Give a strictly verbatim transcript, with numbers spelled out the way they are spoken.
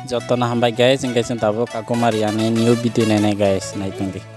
Jotono hambai guys, hingke chwng tabuk Kakumari ani new video nainai guys, naitongdi.